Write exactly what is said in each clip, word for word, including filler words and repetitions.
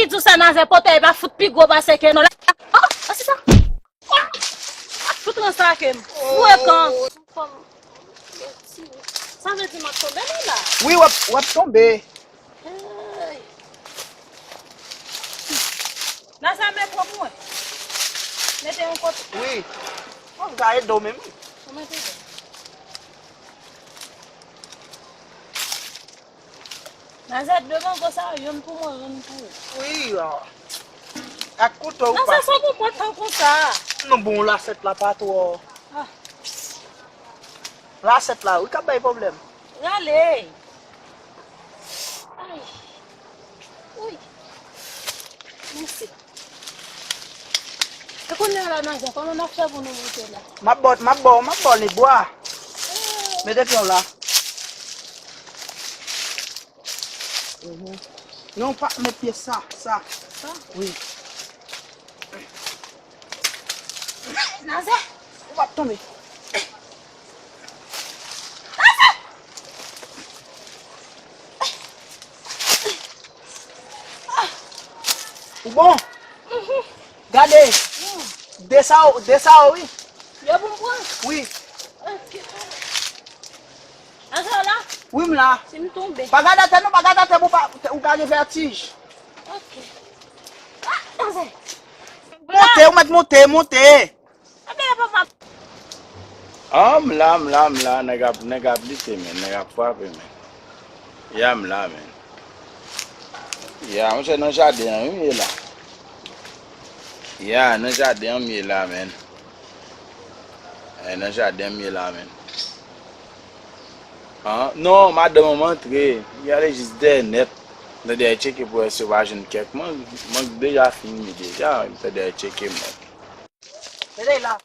Ki di w sa Nazè pote, e pa fout pi gwo pase ke nou la. Oh, se sa. Oh, fout ranse ak m. Frekan. Sa vle di m ap tonbe non la. Wi, w ap, w ap tonbe. Hey. Nazè, men pran pou mwen. Mete yon kote. Wi. Mwen ka ede w menm. Ou mete. Nazè, de mango sa, youn pou mwen, youn pou ou. Wi, ah. Ak kouto ou pa. Nazè, sa pou pran tan konsa. Non, bon, lasèt la pa twò. Ah. Lasèt la, wi, k ap bay pwoblèm. Rale. Ay. Wi. Mèsi. E kounye a la, Nazè, kòman n ap fè pou nou moute la? M ap ba w, m ap ba w, m ap ba w lebwa. Mete pye w la. Mhm. Non, pa met pye sa, sa. Sa? Wi. Nazè! Ou p ap tonbe. Nazè! Ou bon? Mhm. Gade. Mm. De sa yo, de sa yo, wi. Yo pou m pran? Wi. Ok. Antre la? Wi, m la. Si m tonbe. Pa gade atè non, pa gade atè pou pa, ou ka gen vètij. Ok. Ah, Nazè. Monte, ou mèt monte, monte. Anben, papa. Ah, m la, m la, m la, nèg ap, nèg ap lite, men, nèg ap frape, men. Ya, m la, men. Ya, monchè, nan jaden an, wi, m ye la. Ya, nan jaden an, m ye la, men. Eh, nan jaden an, m ye la, men. Ah, non, madanm an antre. Li ale jis dèyè nèt. Nan dèyè tcheke pou wè si yo pa jwenn kèk mang. Mang deja fini deja, li nan dèyè tcheke mang. Rete la.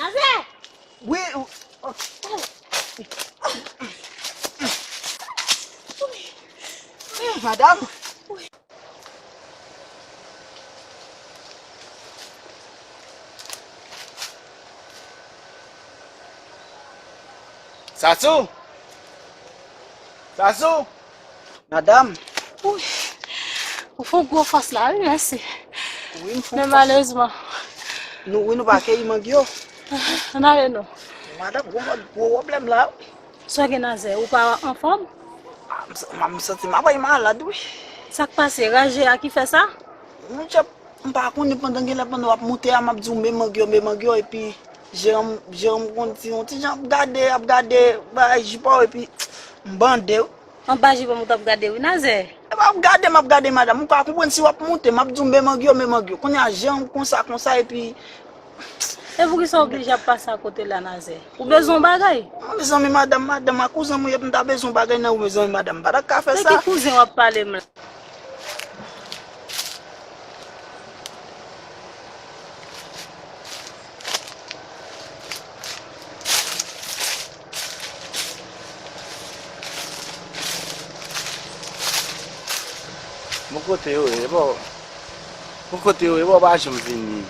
Nazè! Wi, ou- Madanm. Sasou! Sasou! Madanm. Wi. Ou fè gwo fòs la, wi, mèsi. Wi, m fè fòs. Men malerezman. Nou, wi, nou pa keyi mang yo. Ann ale non. Madanm, gwo, gwo pwoblèm la. Sa gen Nazè, ou pa anfòm? Ah, m sa-, m, m santi m ap bay malad, wi. Sa k pase? Raje a ki fè sa? Monchè, m pa konnen, pandan gen lè pandan w ap moute a, m ap di w men mang yo, men mang yo, epi jeran m, jeran m konn di yon ti jan ap gade, ap gade bagay jipo, epi m bande, wi. Anba jipo m ou t ap gade, wi, Nazè. E pa ap gade, m ap gade, madanm. Ou ka konprann si w ap moute, m ap di w men mang yo, men mang yo. Kounye a, jeran m konsa, konsa, epi E poukisa w oblije ap pase akote la, Nazè? Ou bezwen yon bagay? Mezanmi, madanm, madanm, a kouzan mwen, m ta bezwen yon bagay nan ou, mezanmi, madanm, m pa ta ka fè sa. De ki kouzen w ap pale m la? Bon kote yo ye, bon. Bon kote yo ye, bon, pa janm vini.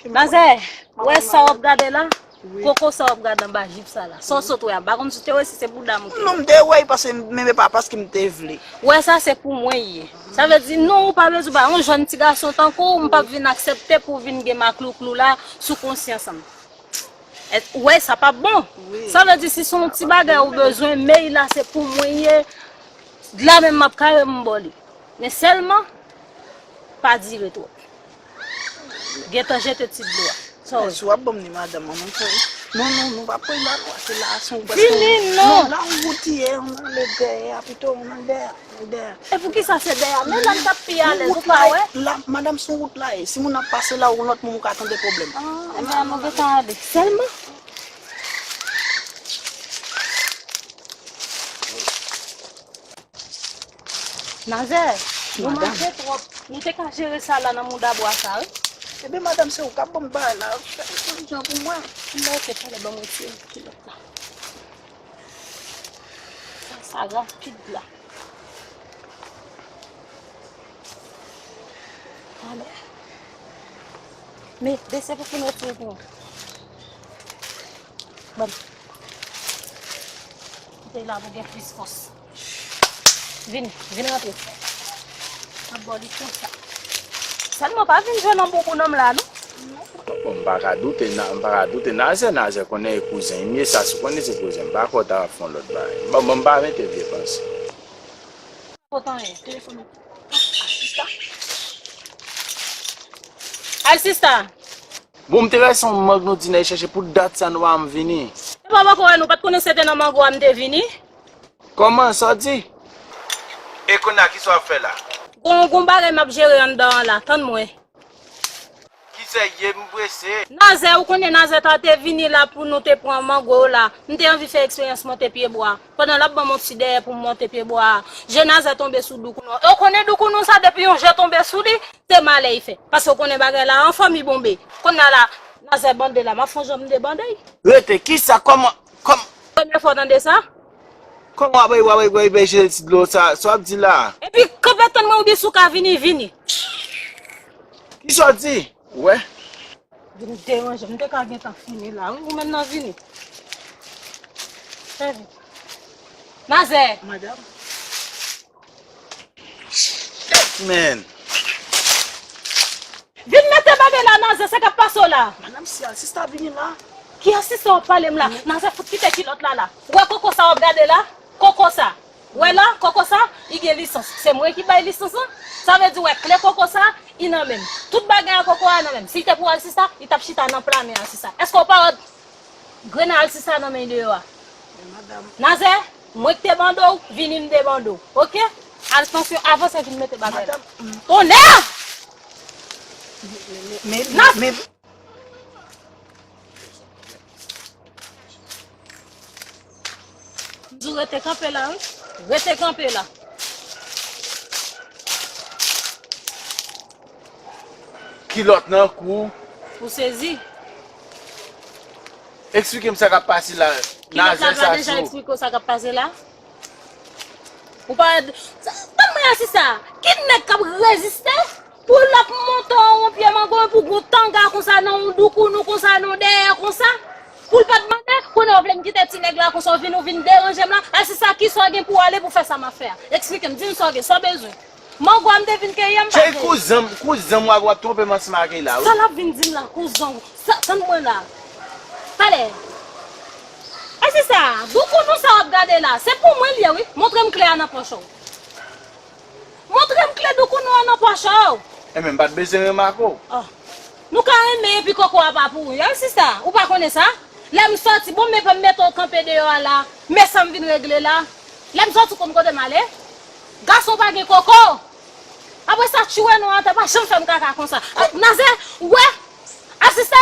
Manzè, ou wè sa w ap gade la? Wi. Koko sa w ap gade anba jip sa la. Sa w sot wè a, m pa konn si w te wè si se bouda m ou te wè. Non, m te wè, paske m, men pa paske m te vle. Ou wè sa se pou mwen ye. Sa vle di non, ou pa bezwen ba yon jèn ti gason tankou w, m p ap vin aksepte pou w vin gen maklouklou la sou konsyans an m. Ou wè sa p ap bon. Wi. Sa vle di si se yon ti bagay ou bezwen, mèy la se pou mwen ye. La menm m ap kare m ba w li. Men sèlman, pa dire twòp. Gentan jete ti dlo a. Sa w wè? Si w ap ban m ni madanm an, non, non, non, non, pa pran la, non, se la, se yon pwès. Vini, non. Non, la, yon wout ye, ann ale dèyè a pito, ann ale dèyè, ann ale dèyè. E poukisa se dèyè a? Men la m t ap pi alèz, ou pa wè? La, madanm, se yon wout la ye. Si moun ap pase la, ou lòt moun, ou ka tande pwoblèm. Ah, ebyen, nou gentan ale. Sèlman. Nazè, nou manje twòp. Nou te ka jere sa la nan mouda bwa sa, wi. Ebyen, madanm, se ou k ap ban m bagay la. Fè yon jan pou mwen. Bon, ok, talè, ban mwen ti kilòt la. Sa, sa rapid la. Talè. Men, dese pou fini retire pou mwen. Ban m. Kote la pou gen plis fòs. Vini, vin rantre. M ap ba w li konsa. Sèlman pa vin jwe nan boubou nonm la, non. Bon, m pa ka doute, na, m pa ka doute. Nazè, Nazè konnen e kouzen m ye, sa si w konnen se kouzen m, m pa kwè w ta ap fè yon lòt bagay. Bon, bon, m pa mete vye panse. Potan ye, telefòn ou. Alsista. Alsista. Bon, m te wè se yon mang nou di n al chèche, pou dat sa nou pa janm vini. E pa poko wè nou, pa t konnen se te nan mango a m te vini. Kòman, sa w di? E kounye a, kisa w ap fè la? Gon, gon bagay m ap jere anndan an la, tann mwen. Kisa ye, m prese? Nazè, ou konnen Nazè ta te vini la pou nou te pran mango yo la. M te anvi fè eksperyans monte pye bwa. Pandan l ap ban m yon ti dèyè pou m monte pye bwa a, je Nazè tonbe sou doukounou. E w konnen doukounou sa, depi yon je tonbe sou li, se malè l fè. Paske w konnen bagay la an fanmi bonbe. Kounye a la, Nazè bande la, m ap fè yon jan m debande l. Rete, kisa, kòman, kòman? Premye fwa w tande sa? Kòman w ap, w ap, w ap, w ap jete ti dlo sa, sa w ap di la? Epi, kanpe tann mwen, oubyen si w ka vini, vini. Kisa w di? Ou wè? Vin deranje m, m te ka gentan fini la, wi, ou menm nan vini. Fè vit. Nazè! Madanm. Shit, man! Vin mete bagay la, Nazè, sa k ap pase w la? Madanm, si Alsista vini la. Ki Alsista w ap pale m la? Nazè, fout kite kilòt la la. Ou wè koko sa w ap gade la? Koko sa. Ou wè la, koko sa, li gen lisans. Se mwen ki bay lisans lan. Sa vle di, ou wè, kle koko sa, li nan men m. Tout bagay a koko a nan men m. Si l te pou Alsista, li t ap chita nan pla men Alsista. Èske w pa wè grenn Alsista nan men l deyò a? Nazè, mwen k te bande w, vini m debande w. Oke? Atansyon, avanse vin mete bagay la. Tonè! Nazè! M di w rete kanpe la, wi. Rete kanpe la. Kilòt nan kou. Ou sezi. Eksplike m sa k ap pase la. Kilòt la pa deja eksplike w sa k ap pase la? Ou pa, sa, tann mwen Alsista, ki nèg k ap reziste pou l ap monte yon pye mango, pou gwo tanga konsa nan yon doukounou konsa, nan yon dèyè konsa, pou l pa t mande, kounye a w vle m kite ti nèg la konsa, w vin, ou vin deranje m la, Alsista, kisa w gen pou w ale pou fè sa m ap fè a? Eksplike m, di m sa w gen, sa w bezwen. Mango a m te vin keyi a, m pa gen. Cheri, kouzen m, kouzen m w ap, w ap twonpe m ansanm ak li la, wi. Sa l ap vin di m la, kouzen w. Sa, tann mwen la. Talè. Alsista, doukounou sa w ap gade la, se pou mwen l ye, wi. Montre m kle a nan pòch ou. Montre m kle doukounou an nan pòch ou. Enben, m pa t bezwen remake w. Oh. Nou ka renmen epi koko a pa pou ou. Alsista, ou pa konnen sa? Lè m sòti, bon, men pa m mete w kanpe deyò a la. Men sa m vin regle la. Lè m sòti, ou konn kote m ale? Gason pa gen koko. Apre sa, tchouwe nou atè, pa janm fè m kaka konsa. Nazè, ou wè? Alsista,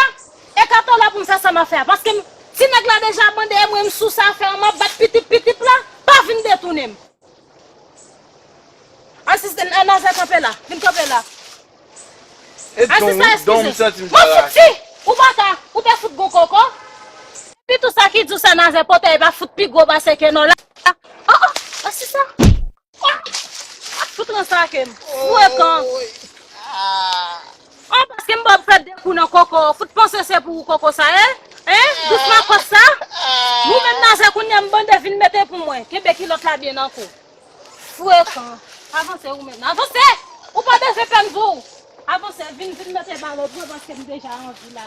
ekate w la pou m fè sa m ap fè a. Paske m, ti nèg la deja bande, e mwen m sou sa fè a, m ap bat pitip pitip la, pa vin detounen m. Alsista, Nazè kanpe la, vin kanpe la. Alsista, eskize. Mwen fout fi, ou pa ka, ou te fout gon koko. Epi tou sa ki di w sa, Nazè pote, e pa fout pi gwo pase ke non la. Oh, oh, Alsista. Fout ransake m. Frekan. Oh, paske m ba w fè de kou nan koko. Fout panse se pou ou koko sa, en? En? Dousman kòs sa? Ou menm Nazè kounye a m bande vin mete pou mwen. Kenbe kilòt la byen nan kou. Frekan. Avanse ou menm. Avanse! Ou pa bezwen pè m di w. Avanse, vin, vin mete balòt mwen paske m deja anvi la.